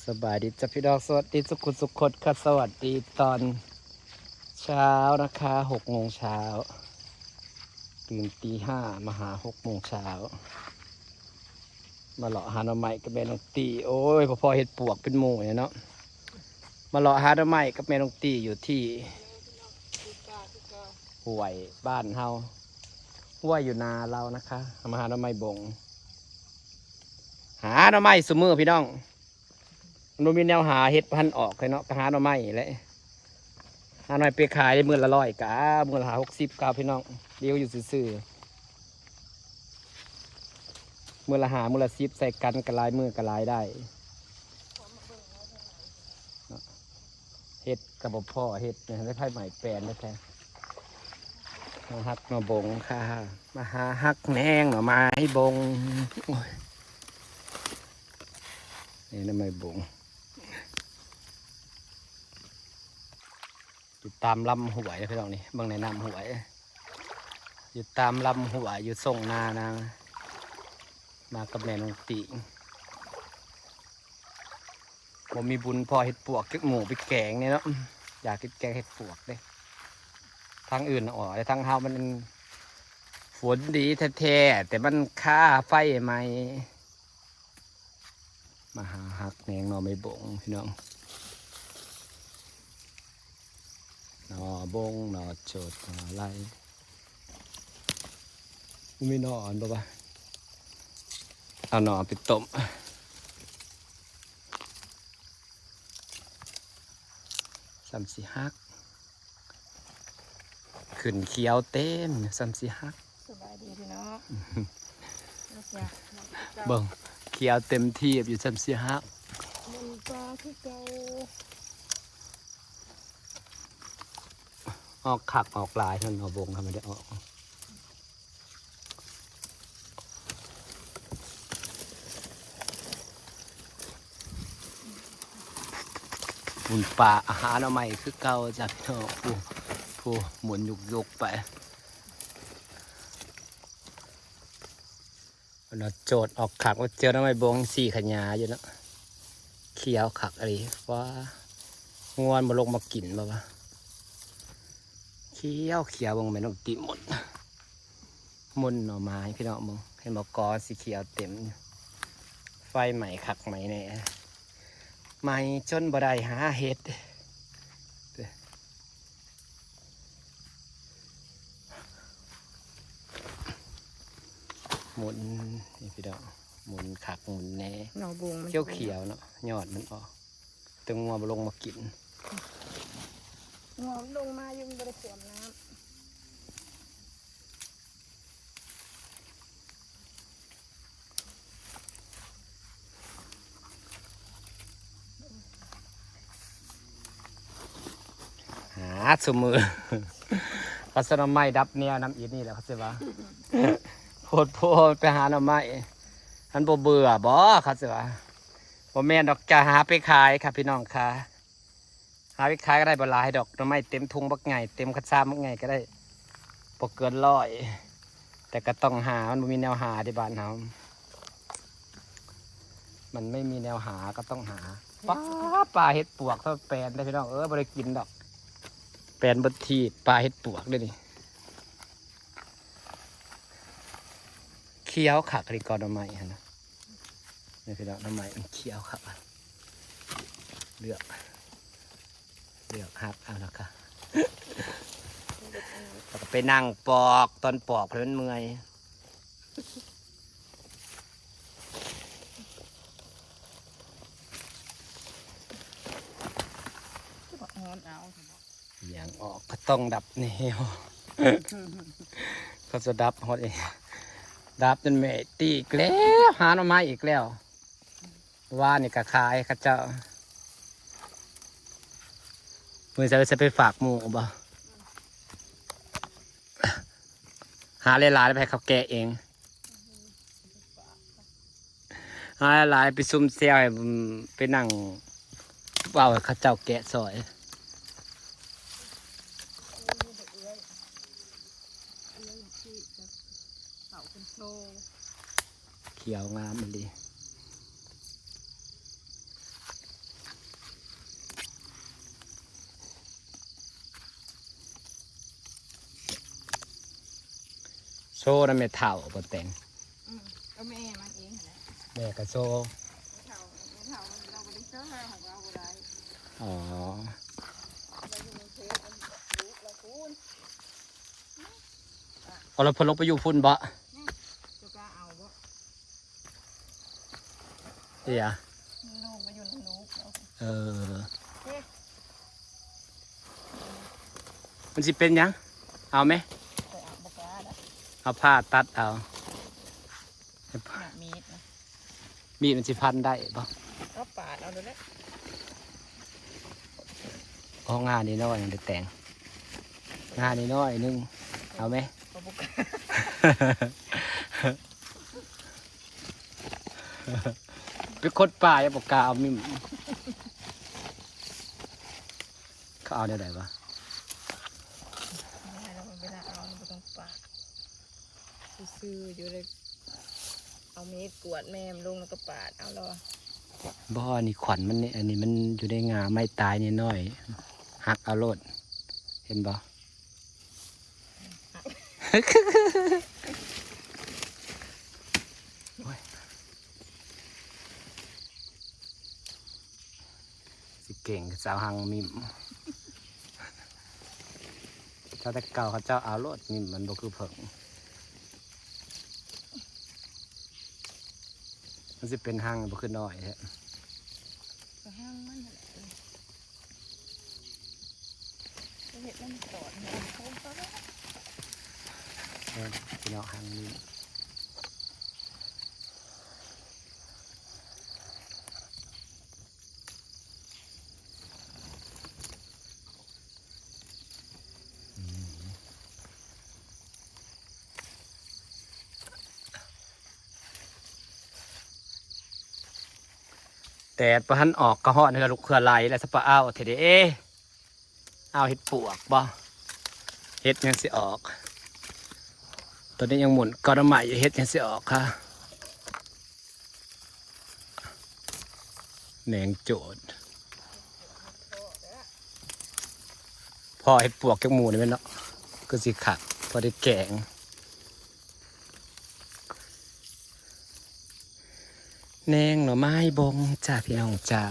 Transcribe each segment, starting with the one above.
ສະບາຍດີຈ້ະພີ່ນ້ອງ ສະຫວັດດີສຸຂຸສຸຄົນຄ່ະ ສະຫວັດດີຕອນເຊົ້ານະຄະ ຫົກໂມງເຊົ້າ ຕື່ນຕີຫ້າມາຫາຫົກໂມງເຊົ້າ ມາເລາະຫາໜໍ່ໄມ້ກັບແມ່ນ້ອງຕີ. ໂອ້ຍ ບໍ່ພໍເຮັດປວກເປັນໝູ່ແຫຼະເນາະ. ມາເລາະຫາໜໍ່ໄມ້ກັບແມ່ນ້ອງຕີຢູ່ທີ່ຫ້ວຍບ້ານເຮົາ ຫ້ວຍຢູ່ນາລາວນະຄະ. ເຮົາມາຫາໜໍ່ໄມ້ບົງ ຫາໜໍ່ໄມ້ຊຸມື້ພີ່ນ້ອງ. ມັນບໍ່ມີແນວຫາເຮັດ ບໍ່ທັນອອກເລີຍເນາະ ກໍຫາໜໍ່ໄມ້ແຫຼະ. ຫາໜໍ່ໄມ້ໄປຂາຍໄດ້ມື້ລະຮ້ອຍກະ ມື້ລະຫ້າຫົກສິບກະ ພີ່ນ້ອງ ດຽວຢູ່ຊື່ໆ ມື້ລະຫ້າມື້ລະສິບໃສ່ກັນ ກໍຫຼາຍມື້ກໍຫຼາຍໄດ້. ເຮັດກໍບໍ່ພໍເຮັດ ໄດ້ໄຟໄໝ້ແປນແທ້ໆ. ມາຫັກໜໍ່ບົງຄ່ະ ມາຫາຫັກແໜງໜໍ່ໄມ້ບົງ. ໂອ້ຍ ນີ້ໜໍ່ໄມ້ບົງ ຢູ່ຕາມລຳຫ້ວຍເດີພີ່ນ້ອງນີ້ ເບິ່ງໃນນ້ຳຫ້ວຍ ຢູ່ຕາມລຳຫ້ວຍ ຢູ່ຊົງນານາງ ມາກັບແມ່ນ້ອງຕິ ບໍ່ມີບຸນພໍເຮັດປວກຈັກໝູ່ໄປແກງນີ້ເນາະ. ຢາກກິນແກງເຫັດປວກເດ້ ທາງອື່ນອອກ ແຕ່ທາງເຮົາມັນຝົນດີແທ້ໆ ແຕ່ມັນຄາໄຟໄໝ້. ມາຫາຫັກແໜງໜໍ່ໄມ້ບົງພີ່ນ້ອງ ໜໍ່ບົງ ໜໍ່ໂຈດ ໜໍ່ໄລ. ມີໜໍ່ອັນບໍ່ວະ ເອົາໜໍ່ໄປຕົ້ມ ສ່ຳຊິຫັກ ຂຶ້ນຂຽວເຕັມ ສ່ຳຊິຫັກ. ສະບາຍດີພີ່ນ້ອງ ເບິ່ງຂຽວເຕັມທີ່ຢູ່ ສ່ຳຊິຫັກ. ມັນປາຄືເກົ່າ ອອກຄັກອອກຫຼາຍ ເຫັນບໍ່ບົງ ທຳໄມໄດ້ອອກ. ບຸນປ່າຫາໜໍ່ໄມ້ຄືເກົ່າຈ້ະພີ່ນ້ອງ. ຜູ້ ຜູ້ໝູນຍຸກໆໄປ. ເນາະ ໂຈດອອກຄັກ ວ່າເຈີໜໍ່ໄມ້ບົງ ສີຂະຫຍາຢູ່ເນາະ ຂຽວຄັກອີ່ຫຼີ. ວ້າ ງົວບໍ່ລົງມາກິນບໍ່ວະ ຂຽວຂຽວ. ເບິ່ງແມ່ນ້ອງຕິໝົນ ໝົນໜໍ່ໄມ້ພີ່ນ້ອງ ເບິ່ງ ເຫັນບໍ່ ກໍສີຂຽວເຕັມ ໄຟໄໝ້ຄັກໄໝ້ແນ່ ໄໝ້ຈົນບໍ່ໄດ້ຫາເຫັດ. ໝູນນີ້ພີ່ນ້ອງ ໝູນຄັກໝູນແນ່ ໜໍ່ບົງມັນຂຽວໆເນາະ ຍອດມັນອອກ ແຕ່ງົວບໍ່ລົງມາກິນ ງົວມັນລົງມາຢູ່ ມັນບໍ່ໄດ້ຖ້ວມນ້ຳ. ຫາຊຸມື້ ເຂົາຊິໜໍ່ໄມ້ດັບແນວນຳອີ່ນີ້ແຫຼະ ເຂົາຊິວ່າ ໂພດໂພ ໄປຫາໜໍ່ໄມ້ ມັນບໍ່ເບື່ອບໍ ເຂົາຊິວ່າ. ບໍ່ແມ່ນດອກຈ້າ ຫາໄປຂາຍຄ່ະ ພີ່ນ້ອງຄ່ະ. ຫາໄປຂາຍກໍໄດ້ບໍ່ຫຼາຍດອກ ໜໍ່ໄມ້ເຕັມທຸງບັກໃຫຍ່ ເຕັມຄັນຊາມບັກໃຫຍ່ກໍໄດ້ບໍ່ເກີນຮ້ອຍ ແຕ່ກໍຕ້ອງຫາ ມັນບໍ່ມີແນວຫາເດ້ ບ້ານເຮົາ ມັນໄມ່ມີແນວຫາກໍຕ້ອງຫາ. ປາ ປາເຫັດປວກ ເທົ່າແປນເດ້ພີ່ນ້ອງເອີຍ ບໍ່ໄດ້ກິນດອກ ແປນເບິດທີບ ປາເຫັດປວກເດ້ນີ້ ຂຽວຄັກອີ່ຫຼີ ກໍໜໍ່ໄມ້ຫັ້ນນະ. ນີ້ພີ່ນ້ອງ ໜໍ່ໄມ້ມັນຂຽວຄັກ ເລືອກ ເລືອກຫັກເອົານະຄະ ແລ້ວກໍໄປນັ່ງປອກ ຕອນປອກມັນເມື່ອຍ ຫຍັງອອກກໍຕ້ອງດັບແນວ ເຂົາຈະດັບຮອດອີ່ຫຍັງ ດັບຈົນແມ່ຕີອີກແລ້ວ ຫາໜໍ່ໄມ້ອີກແລ້ວ. ວານນີ້ກໍຂາຍເຂົາເຈົ້າ ມື້ເຊົ້າຊິໄປຝາກໝູ່ບໍ່ ຫາຫຼາຍໆໄປໃຫ້ເຂົາແກະເອງ ຫາຫຼາຍໆໄປຊຸມແຊວໃຫ້ ໄປນັ່ງເວົ້າໃຫ້ເຂົາເຈົ້າແກະຊ່ອຍ. ຂຽວງາມອີ່ຫຼີ ເ ໂຕນຳແມ່ເຖົ້າບໍ່ແຕງ? ອືມ ກໍແມ່ມັນເອງຫັ້ນແຫຼະ ແມ່ກໍໂຊ. ແມ່ເຖົ້າ ແມ່ເຖົ້າລາວບໍ່ໄດ້ໂຊ ເຮົາກໍເອົາບໍ່ໄດ້. ອໍ ລາວຢູ່ເມືອງເທບ ລູກລາວພຸ້ນ. ອໍ ລະເພິ່ນລົງໄປຢູ່ພຸ້ນບໍ? ອືມ ເຈົ້າກ້າເອົາບໍ? ເອີຍ ມັນລົງໄປຢູ່ນຳລູກເນາະ. ເອີ ເອີ ມັນຊິເປັນຫຍັງ? ເອົາແມ? ຂ້ອຍເອົາບໍ່ກ້າດອກ. ເອົາຜ້າຕັດເອົາ. ມີດນະ ມີດມັນຊິພັນໄດ້ບໍ່? ເອົາປາດເອົາໂລດແຫຼະ. ເອົາງ່ານ້ອຍໆ ເດີແຕງ ງ່ານ້ອຍໆໜຶ່ງ ເອົາແມ? ເຂົາບໍ່ກ້າ ເປັນຄົນປ່າຍັງບໍ່ກ້າເອົາມີດ. ເຂົາເອົາແນວໃດວະ? ເວລາເອົານີ້ບໍ່ຕ້ອງປາດ ຊື່ໆຢູ່ເລີຍ. ເອົາມີດກວາດແມ່ມັນລົງ ແລ້ວກໍປາດເອົາລະ. ບໍ່ ອັນນີ້ຂວັນມັນນີ້ ອັນນີ້ມັນຢູ່ໃນງ່າໄມ້ຕາຍນ້ອຍໆ ຫັກເອົາໂລດ ເຫັນບໍ່? ໂອ້ຍ ຊິເກັ່ງຊາວຮັງມິມ. ເຈົ້າແຕ່ເກົ່າເຂົາເຈົ້າເອົາໂລດ ມິມມັນບໍ່ຄືເຜິ້ງ. ມັນຊິເປັນຮັງ ບໍ່ຄືນ້ອຍແທ້. ກໍຮັງມັນຫັ້ນແຫຼະ ເຮັດໃຫ້ມັນຕອດ ເອີ ພີ່ນ້ອງ ຮັງມິມ. ແດດບໍ່ທັນອອກກໍຮ້ອນ ເຮືອລຸກເຮືອໄຫຼແລ້ວ ສະປະອ້າວແທ້ເດ້. ອ້າວ ເຫັດປວກບໍ່? ເຫັດຫຍັງຊິອອກ? ຕອນນີ້ຍັງໝູນກອນໄມ້ຢູ່ ເຫັດຫຍັງຊິອອກຄະ? ແມງໂຈດ. ພໍເຫັດປວກຈັກໝູ່ນີ້ແມ່ນເນາະ ຄືຊິຄັກ ພໍໄດ້ແກງ. ແນງໜໍ່ໄມ້ບົງຈ້າ ພີ່ນ້ອງຈ້າ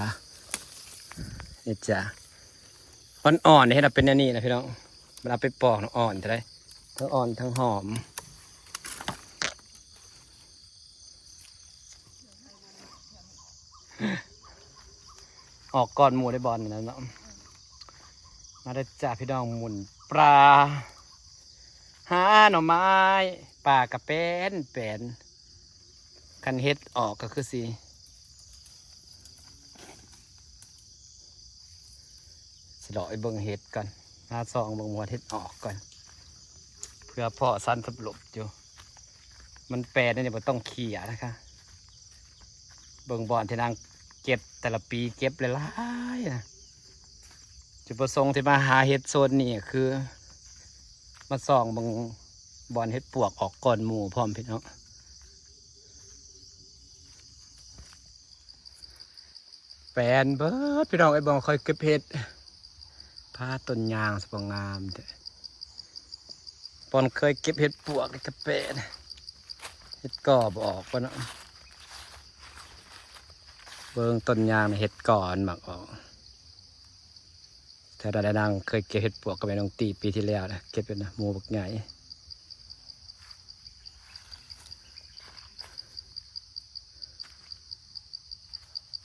ນີ້ຈ້າ. ອ່ອນໆ ເຮັດເອົາເປັນແນວນີ້ນະພີ່ນ້ອງ. ມັນເອົາໄປປອກນຳ ອ່ອນເທົ່າໃດ ທັງອ່ອນທັງຫອມ. ອອກກ່ອນໝູ່ໄດ້ບ່ອນນັ້ນເນາະ. ມາເດີຈ້າພີ່ນ້ອງ ໝູນປາ ຫາໜໍ່ໄມ້ ປາກະແປນໆ. ຄັນເຫັດອອກກໍຄືຊິ ຊິເລາະໄປເບິ່ງເຫັດກ່ອນ ຫາສ່ອງເບິ່ງວ່າເຫັດອອກກ່ອນ ເພື່ອພໍ້ສັນສົບລົບຢູ່. ມັນແປນນີ້ບໍ່ຕ້ອງເຄຍນະຄະ. ເບິ່ງບ່ອນທີ່ນາງເກັບແຕ່ລະປີ ເກັບຫຼາຍໆນະ. ຈຸດປະສົງທີ່ມາຫາເຫັດໂຊນນີ້ກໍຄື ມາສ່ອງເບິ່ງບ່ອນເຫັດປວກອອກກ່ອນໝູ່ພ້ອມພີ່ນ້ອງ. ແປນເບີດພີ່ນ້ອງເອີຍ ບ່ອນຂ້ອຍເກັບເຫັດ. ພາຕົ້ນຍາງສະບອງງາມແທ້. ບ່ອນເຄີຍເກັບເຫັດປວກນີ້ກະແປນ. ເຫັດກໍບໍ່ອອກປານນັ້ນ. ເບິ່ງຕົ້ນຍາງນີ້ ເຫັດກໍມັກອອກ. ແຖວນັ້ນນາງເຄີຍເກັບເຫັດປວກກັບແມ່ນ້ອງຕີປີທີ່ແລ້ວນະ ເກັບຢູ່ນະ ໝູ່ບັກໃຫຍ່.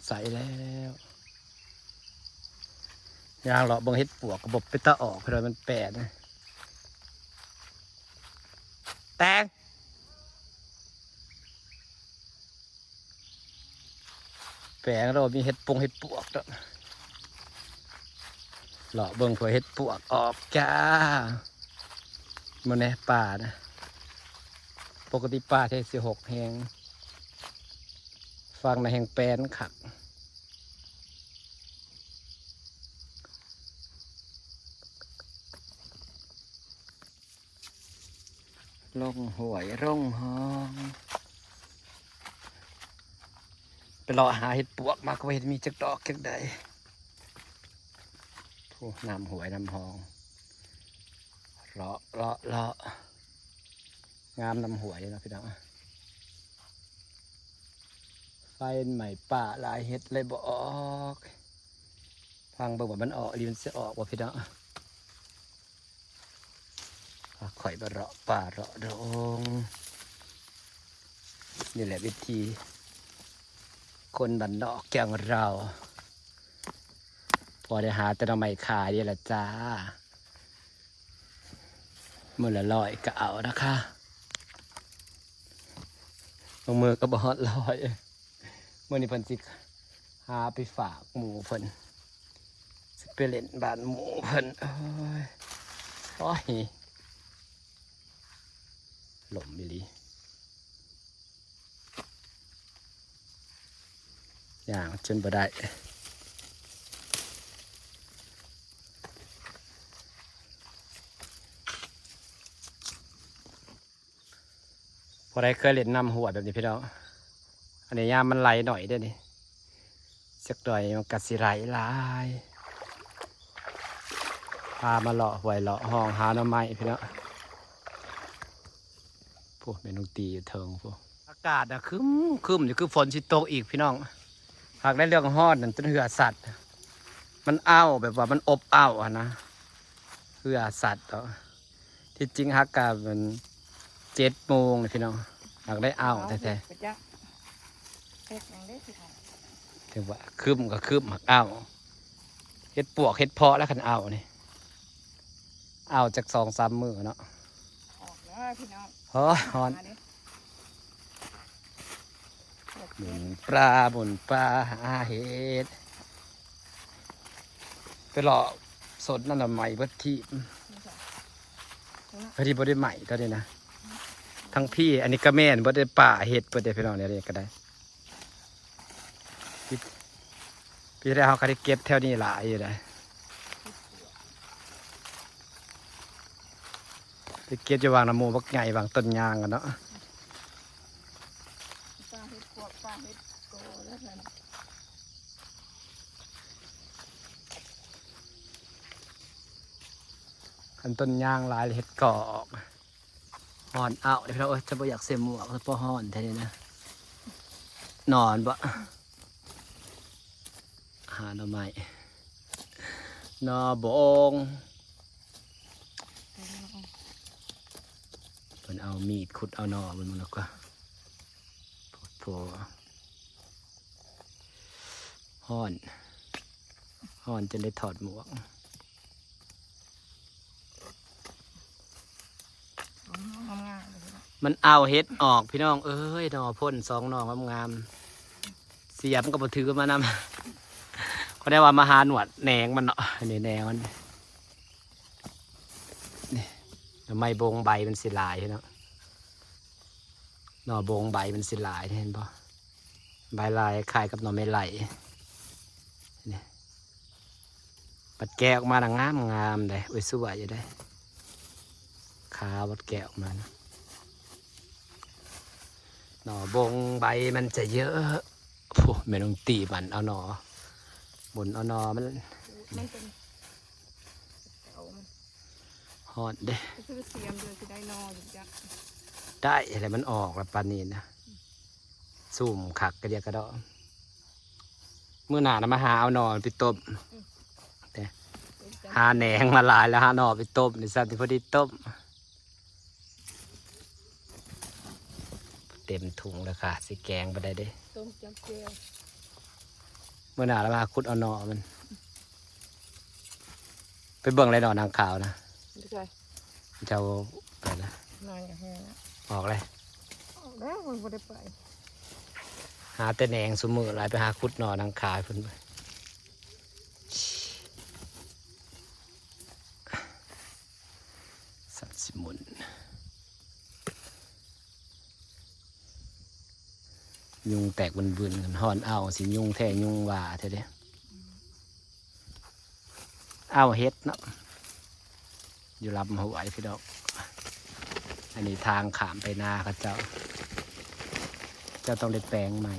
ໃສ່ແລ້ວ. ຍ່າງເລາະເບິ່ງເຫັດປວກກໍບໍ່ເປັນຕາອອກ ເພາະວ່າມັນແປນ. ແຕງ ແປນ ເລາະມີເຫັດປົງເຫັດປວກດອກ. ເລາະເບິ່ງເພື່ອເຫັດປວກອອກຈ້າ. ມື້ນີ້ປານະ ປົກກະຕິປາແທ້ຊິຫົກແຮງ. ຝັ່ງນະແຮງແປນຄັກ. ລົງຫ້ວຍລົງຮ່ອງ ໄປເລາະຫາເຫັດປວກມາ ກໍບໍ່ເຫັນມີຈັກດອກຈັກໃດ. ໂອ້ ນ້ຳຫ້ວຍນ້ຳຮ່ອງ ເລາະ ເລາະ ເລາະ. ງາມນຳຫ້ວຍເນາະພີ່ນ້ອງ. ໄຟໄໝ້ປ່າຫຼາຍ ເຮັດເລີຍບໍ່ອອກ. ຟັງເບິ່ງວ່າມັນອອກອີ່ຫຼີ ມັນຊິອອກບໍ່ພີ່ນ້ອງ. ພາຂ້ອຍມາເລາະປ່າເລາະດົງ. ນີ້ແຫຼະວິຖີຄົນບ້ານນອກຢ່າງເຮົາ. ພໍໄດ້ຫາແຕ່ໜໍ່ໄມ້ຂາຍນີ້ລະຈ້າ. ມື້ລະຮ້ອຍກໍເອົານະຄະ. ບາງມື້ກໍບໍ່ຮອດຮ້ອຍ. ມື້ນີ້ເພິ່ນຊິຫາໄປຝາກໝູ່ເພິ່ນ. ຊິໄປຫຼິ້ນບ້ານໝູ່ເພິ່ນ. ໂອ້ຍ ໂອ້ຍ ລົມອີ່ຫຼີ. ຍ່າງຈົນບໍ່ໄດ້. ຜູ້ໃດເຄີຍຫຼິ້ນນ້ຳຫ້ວຍແບບນີ້ພີ່ນ້ອງ, ອັນນີ້ຍາມມັນໄຫຼໜ້ອຍເດ້ນີ້, ຈັກໜ້ອຍມັນກໍຊິໄຫຼຫຼາຍ. ພາມາເລາະຫ້ວຍເລາະຮ່ອງຫາໜໍ່ໄມ້ພີ່ນ້ອງ. ພຸ້ນແມ່ນ້ອງຕີຢູ່ເທິງພຸ້ນ. ອາກາດນະຄຶ້ມໆຢູ່ ຄືຝົນຊິຕົກອີກພີ່ນ້ອງ. ຫາກໃນເລື່ອງຮ້ອນນັ້ນຈົນເຫື່ອສັດ, ມັນອ້າວ ແບບວ່າມັນອົບອ້າວຫັ້ນນະ, ເຫື່ອສັດເນາະ. ທີ່ຈິງຫາກກະແມ່ນເຈັດໂມງນີ້ພີ່ນ້ອງ, ຫາກໄດ້ອ້າວແທ້ໆ. ເຮັດຫຍັງເດ້ຊິ ເຖິງວ່າຄຶ້ມກໍຄຶ້ມ ຫາກອ້າວ. ເຮັດປວກເຮັດເພາະແລ້ວ ຄັນອ້າວນີ້ ອ້າວຈັກສອງສາມມື້ເນາະ. ອອກແລ້ວພີ່ນ້ອງ. ໂອ້ຍ ຮ້ອນ. ໝາເດ້ ໝູນປາ ໝູນປາ ຫາເຫັດ. ໄປເລາະສົດນັ້ນລະໄໝ້ເບິດທີບ. ນີ້ຈ້ະ ພໍດີບໍ່ໄດ້ໄໝ້ຕອນນີ້ນະ. ທັງພີ້ ອັນນີ້ກະແມ່ນເບິດເດ້, ປ່າເຫັດເບິດເດ້ພີ່ນ້ອງ. ແນວນີ້ກໍໄດ້ ປີ ປີທີ່ແລ້ວເຮົາກໍໄດ້ເກັບແຖວນີ້ຫຼາຍຢູ່ເດ້. ໄປເກັບຢູ່ຫວ່າງນຳໝູ່ບັກໃຫຍ່ ຫວ່າງຕົ້ນຍາງຫັ້ນເນາະ. ປ່າເຫັດປວກ ປ່າເຫັດກໍແລ້ວແຫຼະ. ຄັນຕົ້ນຍາງຫຼາຍເຫັດກໍອອກ. ຮ້ອນອ້າວເດ້ພີ່ນ້ອງເອີຍ, ຈະບໍ່ຢາກໃສ່ໝວກ ເພາະຮ້ອນແທ້ນີ້ນະ. ນອນບໍ່? ຫາໜໍ່ໄມ້ ໜໍ່ບົງ. ເພິ່ນເອົາມີດຂຸດເອົາໜໍ່ເບິ່ງນະກວ່າ. ໂພດໂພ. ຮ້ອນ ຮ້ອນຈົນໄດ້ຖອດໝວກ. ມັນເອົາເຫັດອອກພີ່ນ້ອງເອີຍ, ໜໍ່ພົ້ນສອງໜໍ່ງາມໆ. ສຽມກໍບໍ່ຖືມານຳ, ກໍໄດ້ວ່າມາຫາໜວດແໜງມັນເນາະ. ອັນນີ້ແໜງມັນ. ນີ້ ໜໍ່ໄມ້ບົງໃບມັນຊິຫຼາຍເນາະ, ໜໍ່ບົງໃບມັນຊິຫຼາຍ ເຫັນບໍ່? ໃບລາຍຄ້າຍກັບໜໍ່ໄມ້ໄຫຼນີ້. ບັດແກະອອກມານະງາມໆເດ້. ໂອ້ຍ ສວຍຢູ່ເດ້, ຂາວບັດແກະອອກມານະ. ໜໍ່ບົງໃບມັນຈະເຍີະ. ໂອ້ ແມ່ນ້ອງຕີໝັ່ນເອົາໜໍ່ ໝຸນເອົາໜໍ່ມັນ. ມັນເປັນເຕົາມັນ. ຮ້ອນເດ້. ຄືສຽມເດີ ຊິໄດ້ໜໍ່ຢູ່ຈັກ. ໄດ້ແຫຼະ, ມັນອອກລະປານນີ້ນະ. ຊຸ່ມຄັກກະດຽກກະດໍ. ມື້ໜ້ານະມາຫາເອົາໜໍ່ໄປຕົ້ມ. ອືມ ເດ້. ຫາແໜງມາຫຼາຍແລ້ວ, ຫາໜໍ່ໄປຕົ້ມນີ້ ຊັ້ນຊິພໍດີຕົ້ມ. ເຕັມຖົງແລ້ວຄ່ະ, ຊິແກງບໍ່ໄດ້ເດ້. ຕົ້ມຈຳແຈ່ວ. ມື້ໜ້າລະມາຂຸດເອົາໜໍ່ມັນ. ໄປເບິ່ງແລ້ວໜໍ່ນາງຂາວນະ. ຢູ່ໃສ? ເຈົ້າໄປລະ. ນາງຢ່າແຮງ. ອອກເລີຍ. ອອກແລ້ວ ມັນບໍ່ໄດ້ໄປ. ຫາແຕ່ແໜງຊຸມື້ຫຼາຍ, ໄປຫາຂຸດໜໍ່ນາງຂາວເພິ່ນ. ສັດຊິໝຸນ. ຍຸງແຕກວຶນໆ, ຮ້ອນອ້າວຊິຍຸງແທ້ຍຸງວ່າແທ້ເດ້. ອ້າວເຫັດເນາະ, ຢູ່ລຳຫ້ວຍພີ່ນ້ອງ. ອັນນີ້ທາງຂ້າມໄປນາເຂົາເຈົ້າ, ເຈົ້າຕ້ອງໄດ້ແປງໃໝ່.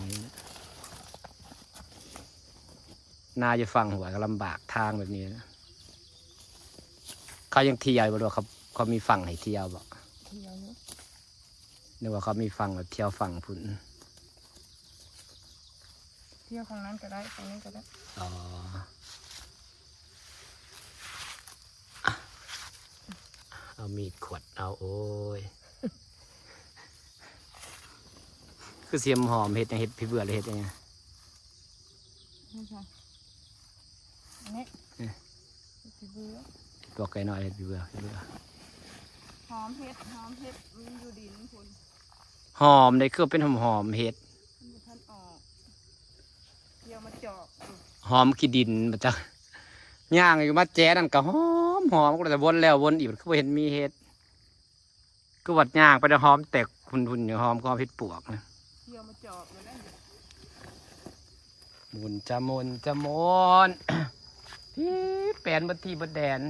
ນາຢູ່ຝັ່ງຫ້ວຍກໍລຳບາກທາງແບບນີ້ນະ. ເຂົາຍັງທ່ຽວຢູ່ບໍ່ ຫຼືວ່າເຂົາ ເຂົາມີຝັ່ງໃຫ້ທ່ຽວບໍ່? ທ່ຽວຢູ່. ນຶກວ່າເຂົາມີຝັ່ງແບບທ່ຽວຝັ່ງພຸ້ນ. ເທ່ຽວຝັ່ງນັ້ນກໍໄດ້ ຝັ່ງນີ້ກໍໄດ້. ອໍ ເອົາມີດຂວດເອົາ. ໂອ້ຍ ຄືຊິຫອມເຫັດຫຍັງ ເຫັດຜີເບືອ ຫຼື ເຫັດຫຍັງ? ນີ້ ເອີ ເຫັດຜີເບືອ ພວກໄກ່ນ້ອຍເຫັດຜີເບືອ ຜີເບືອ. ຫອມເຫັດ ຫອມເຫັດ ມັນຢູ່ດິນພຸ້ນ. ຫອມເດ້ ຄືເປັນຫອມໆເຫັດ ມັນບໍ່ທັນອອກ. ດຽວມາຈອກ ຫອມຂີ້ດິນບໍ່ຈັກ. ຍ່າງຢູ່ມາແຈນັ້ນກໍຫອມໆ ກໍແຕ່ວົນແລ້ວວົນອີກ ຄືບໍ່ເຫັນມີເຫັດ. ຄືວ່າຍ່າງໄປແລ້ວຫອມແຕ່ຫຸ່ນໆ ຫອມ ຫອມເຫັດປວກນະ. ດຽວມາຈອກແລ້ວນະ. ໝຸ່ນຈະໝຸ່ນຈະໝຸ່ນ ພີ້ແປນເບິດທີ່ເບິດແດນ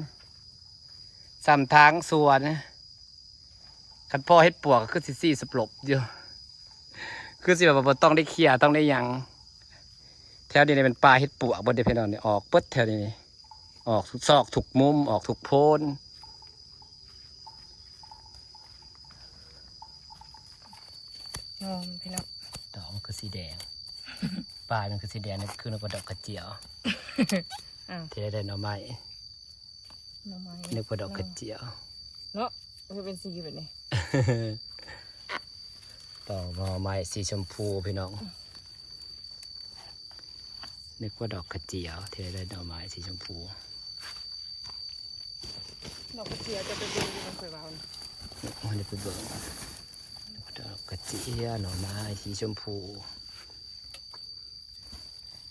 ສ່ຳທາງສວນ. ຄັນພໍເຫັດປວກກໍຄືຊິຊີ້ສະປຣົບຢູ່ ຄືຊິແບບວ່າບໍ່ຕ້ອງໄດ້ເຄຍຕ້ອງໄດ້ຫຍັງ. ແຖວນີ້ແມ່ນປ່າເຫັດປວກເບິດເດ້ພີ່ນ້ອງ ນີ້ອອກເບິດແຖວນີ້ ອອກທຸກຊອກທຸກມຸມ ອອກທຸກໂພນ. ງອມພີ່ນ້ອງ ດອກມັນຄືສີແດງ ປາຍມັນຄືສີແດງ ຄືນຶກວ່າດອກກະຈຽວ. ອ້າວ ທີ່ໄດ້ໜໍ່ໄມ້ ໜໍ່ໄມ້ ນຶກວ່າດອກກະຈຽວເນາະ ຄືເປັນສີແບບນີ້. ດອກໜໍ່ໄມ້ສີຊົມພູພີ່ນ້ອງ. ນຶກວ່າດອກກະຈຽວ ທີ່ໄດ້ໜໍ່ໄມ້ສີຊົມພູ. ດອກກະຈຽວຈະໄປເບິ່ງຢູ່ ມັນຄ່ອຍເວົ້ານະ ບໍ່ໄດ້ໄປເບິ່ງ. ດອກກະຈຽວ ໜໍ່ໄມ້ສີຊົມພູ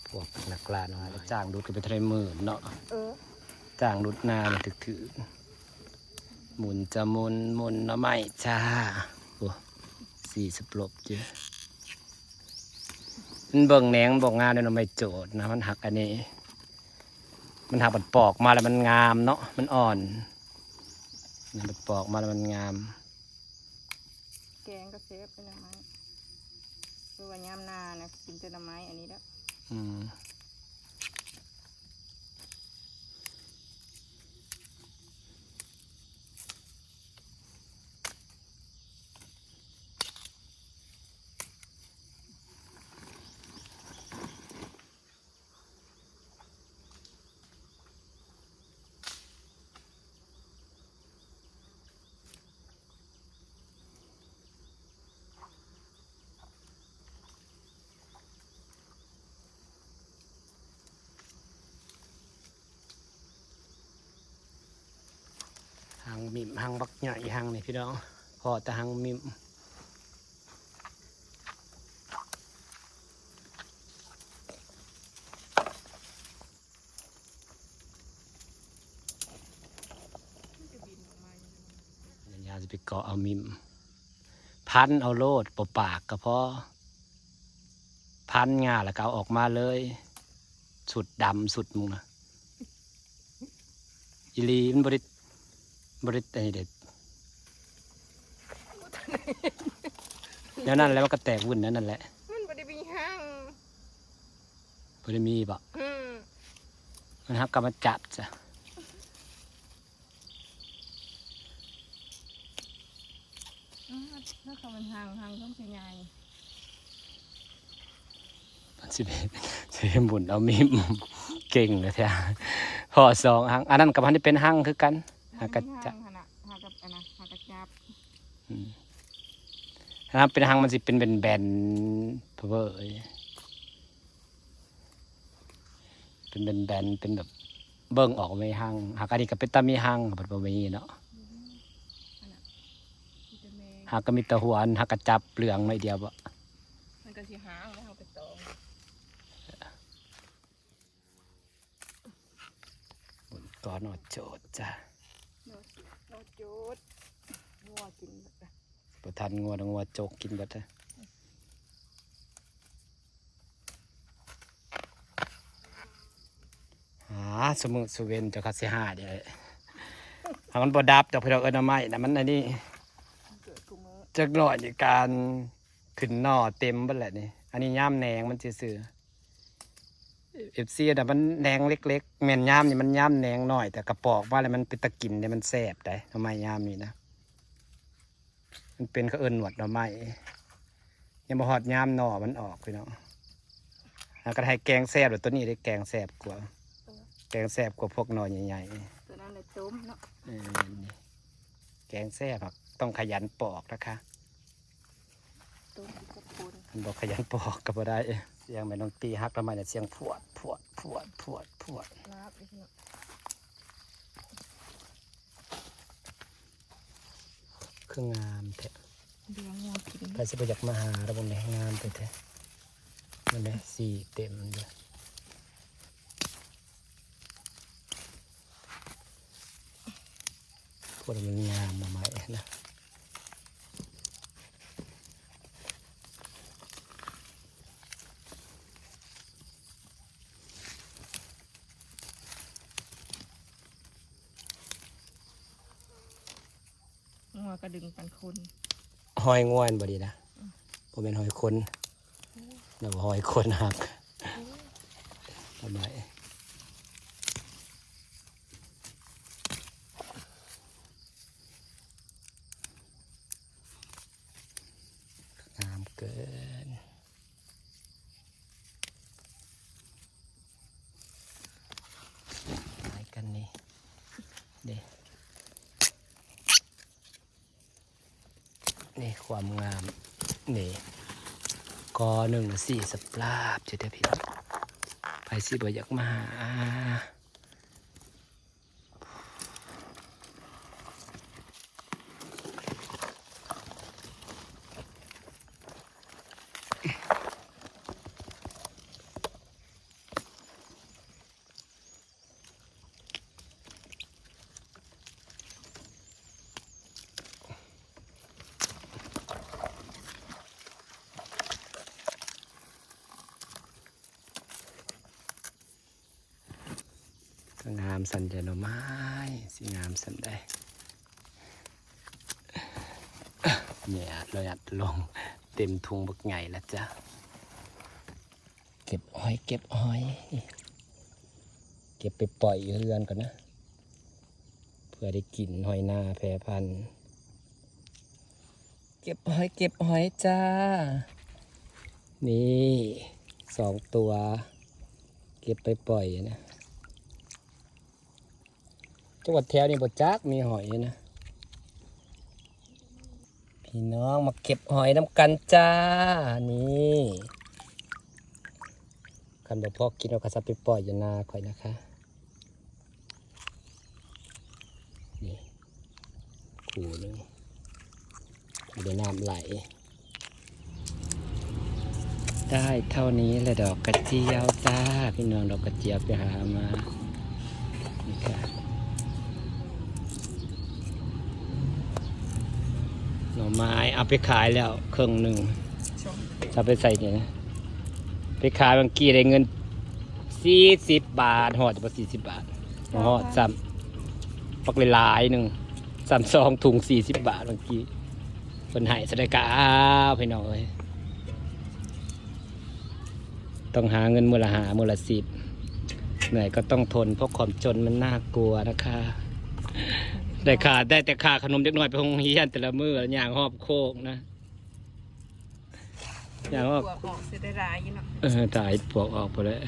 ພວກນັກລ່າໜໍ່ໄມ້. ຈ້າງດຸດກໍໄປເທົ່າໃດໝື່ນເນາະ. ເອີ ຈ້າງດຸດນານີ້ຖືກໆ. ໝຸ່ນຈະໝຸ່ນ ໝຸ່ນໜໍ່ໄມ້ຈ້າ. ໂອ້ ສີສະປຣົບເຈ້. ມັນເບິ່ງແໜງ ມັນບໍ່ງາມເດ້ ໜໍ່ໄມ້ໂຈດນະ ມັນຫັກອັນນີ້ ມັນຫັກ ມັນປອກມາແລ້ວມັນງາມເນາະ ມັນອ່ອນ ມັນປອກມາແລ້ວມັນງາມ. ແກງກໍແຊບເດ້ ໜໍ່ໄມ້ ຄືວ່າຍາມໜ້ານະ ກິນແຕ່ໜໍ່ໄມ້ອັນນີ້ແຫຼະ. ອືມ. ຮັງມິ້ມ ຮັງບັກໃຫຍ່ ຮັງນີ້ພີ່ນ້ອງ ພໍ້ແຕ່ຮັງມິ້ມ. ຍາຊິໄປເກາະເອົາມິ້ມ ພັນເອົາໂລດ ບໍ່ປາກກໍພໍ ພັນຫຍ້າແລ້ວກໍເອົາອອກມາເລີຍ ຊຸດດຳຊຸດມຶງນະ. ອີ່ຫຼີ ມັນບໍ່ໄດ້ ບໍ່ໄດ້ອັນນີ້ເດ້ ແນວນັ້ນແຫຼະ ມັນກໍແຕກວຸ້ນແນວນັ້ນແຫຼະ ມັນບໍ່ໄດ້ມີຮັງ ບໍ່ໄດ້ມີບໍ? ອືມ ມັນຫາກະມາຈັບຊະ. ອ້າ ຖ້າເຂົາມັນຮັງ ຮັງຕ້ອງຊິໃຫຍ່ ມັນຊິເປັນ ຊິເປັນບຸນເອົາມີມເກັ່ງແທ້ ພໍ້ສອງຮັງ ອັນນັ້ນກໍບໍ່ທັນໄດ້ເປັນຮັງຄືກັນ ຫາກະຈັບ ຫາກະ ອັນນະ ຫາກະຈັບ ອືມ ຖ້າເປັນຮັງມັນຊິເປັນແບນໆ ເອີຍ. ເປັນແບນໆ ເປັນແບບເບິ່ງອອກວ່າມີຮັງ ຫາກອັນນີ້ກໍເປັນຕາມີຮັງ ເພິ່ນບໍ່ມີເນາະ ຫາກກໍມີແຕ່ຫົວ ຫາກກະຈັບເຫຼືອງໜ້ອຍດຽວບໍ ມັນກໍຊິຫາງແລ້ວ ເຮົາໄປຕອງ ກໍໜໍ່ໂຈດຈ້າ ໜໍ່ ໜໍ່ໂຈດ ງົວກິນ ບໍ່ທັນງົວ ງົວຈົກກິນເບິດ ຫາ ຊຸມື້ຊູເວັນເຈົ້າກໍຊິຫາເດ້ ຫາ ມັນບໍ່ດັບດອກພີ່ນ້ອງເອີຍ ໜໍ່ໄມ້ນະ ມັນອັນນີ້ ເກີດຄູ່ມື້ ຈັກໜ້ອຍນີ້ການຂຶ້ນໜໍ່ເຕັມເບິດແຫຼະນີ້ ອັນນີ້ຍາມແໜງມັນຊື່ໆ. ເອັຟຊີ ນະ ມັນແໜງເລັກໆ ແມ່ນຍາມນີ້ມັນຍາມແໜງນ້ອຍ ແຕ່ກະປອກມາແລ້ວມັນເປັນຕາກິນເດ້ ມັນແຊບໃດ໋ ໜໍ່ໄມ້ຍາມນີ້ນະ ມັນເປັນ ເຂົາເອີ້ນໜວດໜໍ່ໄມ້ ຍັງບໍ່ຮອດຍາມໜໍ່ມັນອອກພີ່ນ້ອງ. ຫາກະໄດ້ແກງແຊບແລ້ວ ໂຕນີ້ໄດ້ແກງແຊບກວ່າ ແກງແຊບກວ່າພວກໜໍ່ໃຫຍ່ໆ ໂຕນັ້ນລະຕົ້ມເນາະ. ເອີ ນີ້ແກງແຊບ ຕ້ອງຂະຫຍັນປອກນະຄະ. ຕົ້ມກັບຄົນ ຄັນບໍ່ຂະຫຍັນປອກກໍບໍ່ໄດ້. ສຽງແມ່ນ້ອງຕີຫັກໜໍ່ໄມ້ນະ ສຽງພວດ ພວດ ພວດ ພວດ ພວດ ລາບອີກເນາະ. ຄືງາມແທ້ ເດືອງງົວກິນ ໃຜຊິບໍ່ຢາກມາຫາລະ ເບິ່ງແດ່ ງາມແທ້ໆ. ມັນໄດ້ສີເຕັມຢູ່. ໂຄດມັນງາມໜໍ່ໄມ້ນະ. ງົວກະດຶງປັນຄົນ. ຮອຍງົວຫັ້ນບໍ່ດີນະ ອືມ ບໍ່ແມ່ນຮອຍຄົນ. ໂອ້ ແລ້ວກໍຮອຍຄົນຫັກ. ໂອ້ ສະບາຍ. ງາມເກີນ. ຫຼາຍກັນນີ້ເດ້ ນີ້ຄວາມງາມນີ້ ກໍໜຶ່ງສີ່ສະປາບຢູ່ເດ້ພີ່ນ້ອງ. ໃຜຊິບໍ່ຢາກມາຫາ. ງາມສ່ຳເດ ໜໍ່ໄມ້ ຊິງາມສ່ຳໃດ. ແຍດລະ ຍັດລົງ ເຕັມຖົງບັກໃຫຍ່ລະຈ້າ. ເກັບຫອຍ ເກັບຫອຍ ເກັບໄປປ່ອຍຢູ່ເຮືອນກ່ອນນະ ເພື່ອໄດ້ກິນຫອຍນາແຜ່ພັນ. ເກັບຫອຍ ເກັບຫອຍຈ້າ. ນີ້ສອງຕົວ ເກັບໄປປ່ອຍນະ. ຈັງຫວັດແຖວນີ້ບໍ່ຈັກມີຫອຍນະ. ພີ່ນ້ອງມາເກັບຫອຍນຳກັນຈ້າ. ນີ້ ຄັນບໍ່ພໍກິນ ເຮົາກໍຊິໄປປ່ອຍຢູ່ນາຂ້ອຍນະຄະ. ນີ້ ຄູ່ໜຶ່ງ ບໍ່ໄດ້ນ້ຳໄຫຼ. ໄດ້ເທົ່ານີ້ແຫຼະ ດອກກະຈຽວຈ້າ ພີ່ນ້ອງ. ດອກກະຈຽວໄປຫາມາ ນີ້ຄ່ະ ໜໍ່ໄມ້ ເອົາໄປຂາຍແລ້ວເຄິ່ງໜຶ່ງ. ເອົາໄປໃສ່ນີ້ນະ ໄປຂາຍບາງກີ້ໄດ້ເງິນສີ່ສິບບາດ ຮອດບໍ່ສີ່ສິບບາດ ບໍ່ຮອດຊ້ຳ. ບັກຫຼາຍໆໜຶ່ງ ຊ້ຳສອງຖົງສີ່ສິບບາດບາງກີ້. ເພິ່ນໃຫ້ສະໄດກະ ອ້າວ ພີ່ນ້ອງເອີຍ ຕ້ອງຫາເງິນມື້ລະຫ້າ ມື້ລະສິບ ເໝື່ອຍກໍຕ້ອງທົນ ເພາະຄວາມຈົນມັນໜ້າກົວນະຄະ. ໄດ້ຄ່າ ໄດ້ແຕ່ຄ່າຂະໜົມເດັກນ້ອຍໄປໂຮງຮຽນແຕ່ລະມື້ ຍ່າງຮອບໂຄກນະ. ຢ່າງວ່າ ປວກອອກຊິໄດ້ຫຼາຍຢູ່ເນາະ. ເອີ ຖ້າເຫັດປວກອອກພຸ້ນແຫຼະ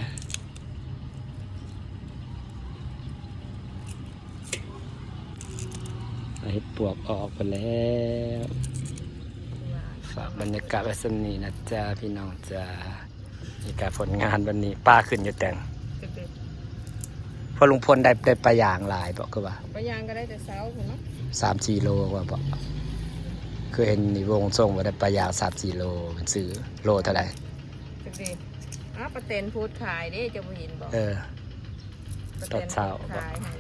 ຖ້າເຫັດປວກອອກພຸ້ນແລ້ວ. ຝາກບັນຍາກາດໄວ້ສ່ຳນີ້ນະຈ້າ ພີ່ນ້ອງຈ້າ. ນີ້ກະຜົນງານວັນນີ້ ປາຂຶ້ນຢູ່ແຕ່ງ. ພໍ່ລຸງພົນໄດ້ ໄດ້ປາຢາງຫຼາຍບໍ່ ຄືວ່າ? ປາຢາງກໍໄດ້ແຕ່ເຊົ້າພຸ້ນເນາະ ສາມສີ່ໂລກວ່າບໍ່? ຄືເຫັນນີ້ວົງສົ່ງວ່າໄດ້ປາຢາງສາມສີ່ໂລ ເພິ່ນຊື້ໂລເທົ່າໃດ? ຈັກເດ ອ້າວ ປາແຕນໂພດຂາຍເດ້ ເຈົ້າບໍ່ເຫັນບໍ່? ເອີ ປາແຕນໂພດຂາຍໃຫ້